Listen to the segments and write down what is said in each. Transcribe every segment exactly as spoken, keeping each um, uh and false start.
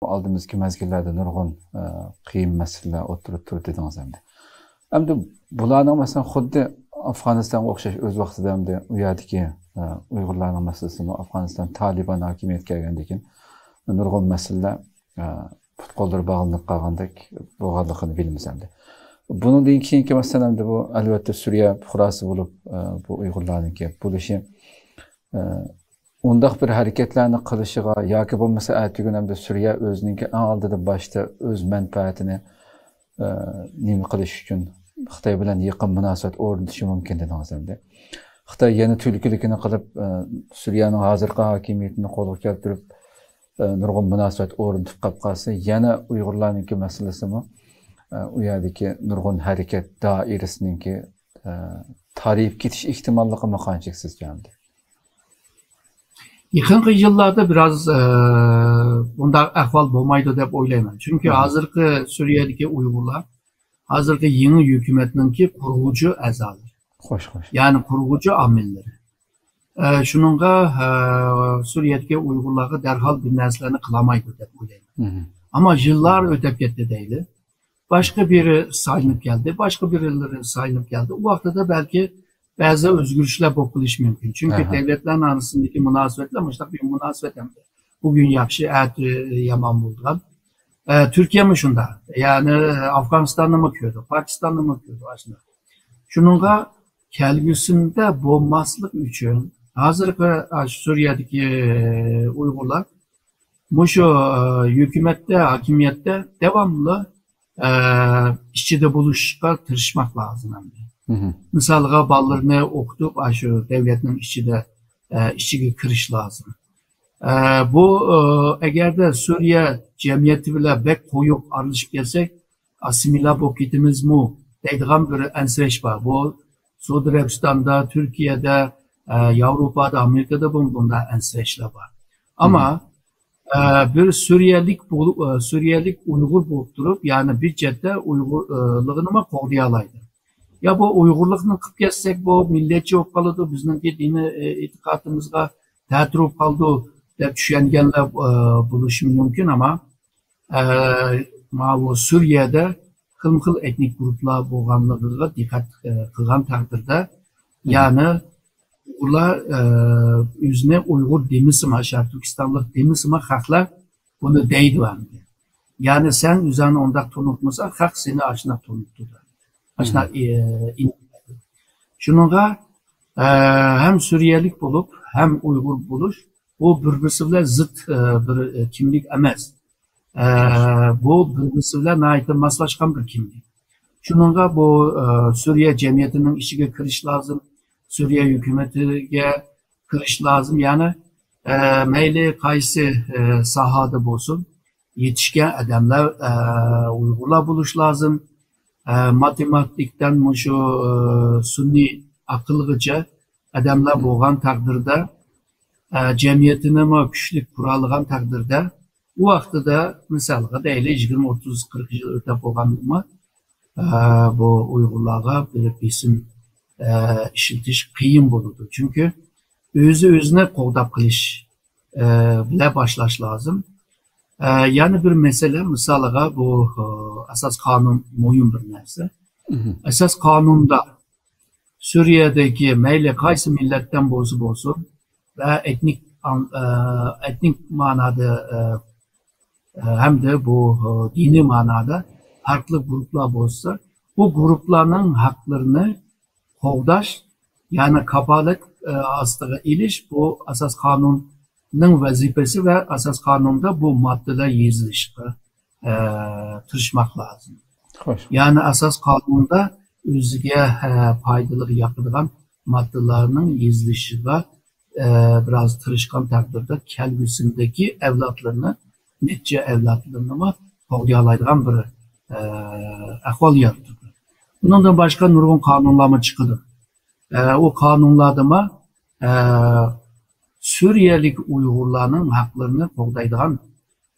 ئالدىمىزدىكى مەزگىللەردە نۇرغۇن، ئە، قىيىن مەسىلىلەر ئوتتۇرىدا تۇرىدۇ دېدىڭىز ئەمدى. ئەمدى بۇلارنىڭ، مەسىلەن، خۇددى ئافغانىستانغا ئوخشاش ئۆز ۋاقتىدا ئەمدى ئۇ يەردىكى، ئە، ئۇيغۇرلارنىڭ مەسىلىسىمۇ ئافغانىستان تالىبان ھاكىمىيەتكە كەلگەندىن كېيىن نۇرغۇن مەسىلىلەر، ئە، پۇت-قوللىرى باغلىنىپ قالغاندەك بولغانلىقىنى بىلىمىز ئەمدى. بۇنىڭدىن كېيىنكى، مەسىلەن، ئەمدى بۇ، ئەلۋەتتە، سۈرىيە پۇقراسى بولۇپ، ئە، بۇ ئۇيغۇرلارنىڭكى بولۇشى، ئە، ئۇنداق بىر ھەرىكەتلەرنى قىلىشىغا ياكى بولمىسا ئەتىگۈن ئەمدى سۈرىيە ئۆزىنىڭكى ئەڭ ئالدىدا باشتا ئۆز مەنپەئەتىنى، ئە، نېمە قىلىش ئۈچۈن خىتاي بىلەن يېقىن مۇناسىۋەت ئورنىتىشى مۇمكىن دېدىڭىز ئەمدى. خىتاي يەنە تۈلكىلىكىنى قىلىپ، ئە، سۈرىيەنىڭ ھازىرقى ھاكىمىيىتىنى قولغا كەلتۈرۈپ، ئە، نۇرغۇن مۇناسىۋەت ئورنىتىپ قاپ قالسا، يەنە ئۇيغۇرلارنىڭكى مەسىلىسىمۇ، ئە، ئۇ يەردىكى نۇرغۇن ھەرىكەت دائىرىسىنىڭكى، ئە، تارىيىپ كېتىش ئېھتىماللىقىمۇ قانچىلىك سىزچە ئەمدى؟ يېقىنقى يىللاردا بىراز، ئە، بۇنداق ئەھۋال بولمايدۇ دەپ ئويلايمەن. چۈنكى ھازىرقى سۈرىيەدىكى ئۇيغۇرلار، ھازىرقى يېڭى ھۆكۈمەتنىڭكى قۇرغۇچى ئەزالىرى. خوش، خوش. يەنى قۇرغۇچى ئامىللىرى. ئە، شۇنىڭغا، ئە، سۈرىيەدىكى ئۇيغۇرلارغا دەرھال بىر نەرسىلەرنى قىلالمايدۇ دەپ ئويلايمەن. ئەمما يىللار ئۆتۈپ كەتتى دەيلى. باشقا بىرى سايلىنىپ كەلدى، باشقا بىرلىرى سايلىنىپ كەلدى. ئۇ ۋاقتىدا بەلكى بەزى ئۆزگىرىشلەر بولۇپ قېلىشى مۇمكىن. چۈنكى دۆلەتلەرنىڭ ئارىسىندىكى مۇناسىۋەتلەر مۇشۇنداق بىر مۇناسىۋەت ئەمدى. بۈگۈن ياخشى، ئەتە يامان بولىدىغان. ئە، تۈركىيەمۇ شۇنداق. يەنى ئافغانىستاننىمۇ كۆردۇق، پاكىستاننىمۇ كۆردۇق، ئاشۇنداق. شۇنىڭغا كەلگۈسىدە بولماسلىق ئۈچۈن ھازىرقى، ئاشۇ سۈرىيەدىكى ئۇيغۇرلار مۇشۇ، ئە، ھۆكۈمەتتە، ھاكىمىيەتتە داۋاملىق، ئە، ئىچىدە بولۇشقا تىرىشماق لازىم ئەمدى. مىسالغا، بالىلىرىنى ئوقۇتۇپ، ئاشۇ دۆلەتنىڭ ئىچىدە، ئە، ئىچىگە كىرىش لازىم. ئە، بۇ، ئە، ئەگەردە سۈرىيە جەمئىيىتى بىلەن بەك قويۇق ئارىلىشىپ كەتسەك، ئاسسىمىلياتسىيە بولۇپ كېتىمىزمۇ دەيدىغان بىر ئەنسىرەش بار. بۇ سەئۇدى ئەرەبىستاندا، تۈركىيەدە، ئە، ياۋروپادا، ئامېرىكىدا بۇ، بۇنداق ئەنسىرەشلەر بار. ئەمما، ئە، بىر سۈرىيەلىك بولۇپ، ئە، سۈرىيەلىك ئۇيغۇر بولۇپ تۇرۇپ، يەنى بىر چەتتە ئۇيغۇرلۇقىنىمۇ قوغدىيالايدۇ. يا بۇ ئۇيغۇرلۇقنى قىلىپ كەتسەك، بۇ مىللەتچى بولۇپ قالىدۇ، بىزنىڭكى دىنىي، ئە، ئېتىقادىمىزغا تەتۈر بولۇپ قالىدۇ، دەپ چۈشەنگەنلەر، ئە، بولۇشى مۇمكىن، ئەمما، ئە، ماۋۇ سۈرىيەدە خىلمۇ خىل ئېتنىك گۇرۇپپىلار بولغانلىقىغا دىققەت، ئە، قىلغان تەقدىردە، يەنى ئۇلار، ئە، ئۆزىنى ئۇيغۇر دېمىسىمۇ، شەرقىي تۈركىستانلىق دېمىسىمۇ، خەقلەر بۇنى دەيدۇ ئەمدى. يەنى سەن ئۆزۈڭنى ئۇنداق تونۇتمىساڭ، خەق سېنى ئاشۇنداق تونۇتىدۇ. ئاشۇنداق، ئە، ئىن-، شۇنىڭغا، ئە، ھەم سۈرىيەلىك بولۇپ، ھەم ئۇيغۇر بولۇش، بۇ بىر-بىرسى بىلەن زىت، ئە، بىر، ئە، كىملىك ئەمەس. ئە، بۇ بىر-بىرسى بىلەن ناھايىتى ماسلاشقان بىر كىملىك. شۇنىڭغا بۇ، ئە، سۈرىيە جەمئىيىتىنىڭ ئىچىگە كىرىش لازىم، سۈرىيە ھۆكۈمىتىگە كىرىش لازىم. يەنى، ئە، مەيلى قايسى، ئە، ساھەدە بولسۇن، يېتىشكەن ئادەملەر، ئە، ئۇيغۇرلار بولۇش لازىم. ئە، ماتېماتىكتىن مۇشۇ، ئە، سۈنئىي ئەقىلغىچە ئادەملەر بولغان تەقدىردە، ئە، جەمئىيىتىنىمۇ كۈچلۈك قۇرالىغان تەقدىردە، ئۇ ۋاقتىدا، مىسالغا دەيلى، يىگىرمە، ئوتتۇز، قىرىق يىل ئۆتۈپ بولغاندىمۇ، ئە، بۇ ئۇيغۇرلارغا بىر بېسىم، ئە، ئىشلىتىش قىيىن بولىدۇ. چۈنكى ئۆزى ئۆزىنى قوغداپ قېلىش، ئە، بىلەن باشلاش لازىم. ئە، يەنە بىر مەسىلە، مىسالىغا بۇ، ئە، ئاساس قانۇن مۇھىم بىر نەرسە. ئاساس قانۇندا سۈرىيەدىكى مەيلى قايسى مىللەتتىن بولسا بولسۇن ۋە ئېتنىك، ئە، ئېتنىك مانادا، ئە، ئە، ھەمدە بۇ، ئە، دىنىي مانادا پەرقلىق گۇرۇپپىلار بولسا، بۇ گۇرۇپپىلارنىڭ ھەقلىرىنى قوغداش، يەنى كاپالەت، ئە، ئاستىغا ئېلىش، بۇ ئاساس قانۇننىڭ ۋەزىپىسى ۋە ئاساس قانۇندا بۇ ماددىلار يېزىلىشقا، ئە، تىرىشماق لازىم. خوش. يەنى ئاساس قانۇندا ئۆزىگە، ئە، پايدىلىق ياقىدىغان ماددىلارنىڭ يېزىلىشىغا، ئە، بىراز تىرىشقان تەقدىردە كەلگۈسىدىكى ئەۋلادلىرىنى، نەچچە ئەۋلادلىرىنىمۇ قوغدىيالايدىغان بىر، ئە، ئەھۋال يارىتىدۇ. بۇنىڭدىن باشقا نۇرغۇن قانۇنلارمۇ چىقىدۇ. ئە، ئۇ قانۇنلاردىمۇ، ئە، سۈرىيەلىك ئۇيغۇرلارنىڭ ھەقلىرىنى قوغدايدىغان،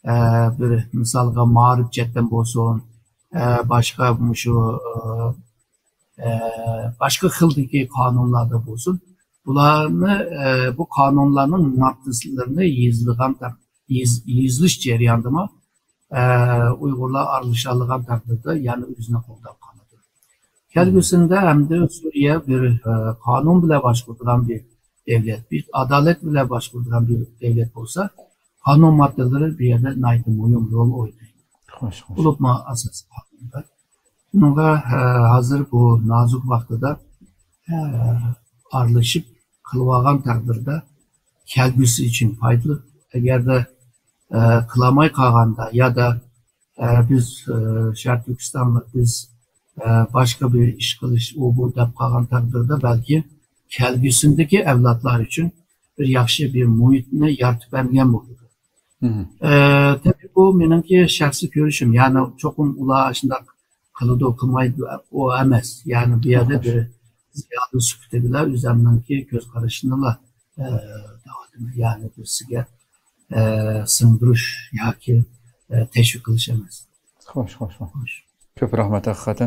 ئە، بىر مىسالغا مائارىپ جەھەتتىن بولسۇن، ئە، باشقا مۇشۇ، ئە، ئە، باشقا خىلدىكى قانۇنلاردا بولسۇن، بۇلارنى، ئە، بۇ قانۇنلارنىڭ ماددىلىرىنى يېزىلغان تەق-، يېز-، يېزىلىش جەريانىدىمۇ، ئە، ئۇيغۇرلار ئارىلىشالىغان تەقدىردە يەنە ئۆزىنى قوغداپ قالىدۇ. كەلگۈسىدە ئەمدى سۈرىيە بىر، ئە، قانۇن بىلەن باشقۇرىدىغان بىر دەۋلەت، بىر ئادالەت بىلەن باشقۇرىدىغان بىر دەۋلەت بولسا، قانۇن ماددىلىرى بۇ يەردە ناھايىتى مۇھىم رول ئوينايدۇ. خوش، خوش. بولۇپمۇ ئاساسىي قانۇندا. شۇنىڭغا، ئە، ھازىر بۇ نازۇك ۋاقتىدا، ئە، ئارىلىشىپ قىلىۋالغان تەقدىردە كەلگۈسى ئۈچۈن پايدىلىق. ئەگەردە، ئە، قىلالماي قالغاندا يادا، ئە، بىز، ئە، شەرقىي تۈركىستانلىق بىز، ئە، باشقا بىر ئىش قىلىش، ئۇ بۇ دەپ قالغان تەقدىردە بەلكى كەلگۈسىدىكى ئەۋلادلار ئۈچۈن بىر ياخشى بىر مۇھىتنى يارىتىپ بەرگەن بولىدۇ. مم. ئە، تەبىئىي بۇ مېنىڭكى شەخسىي كۆرۈشۈم. يەنى چوقۇم ئۇلار شۇنداق قىلىدۇ، قىلمايدۇ، ئۇ ئەمەس. يەنى بۇ يەردە بىر زىيالىي سۈپىتى بىلەن ئۆزۈمنىڭكى كۆز قارىشىنىلا، ئە، دەۋاتىمەن. يەنى بىرسىگە، ئە، سىڭدۈرۈش ياكى، ئە، تەشۋىق قىلىش ئەمەس. خوش، خوش، خوش. خوش. كۆپ رەھمەت ھەقىقەتەن.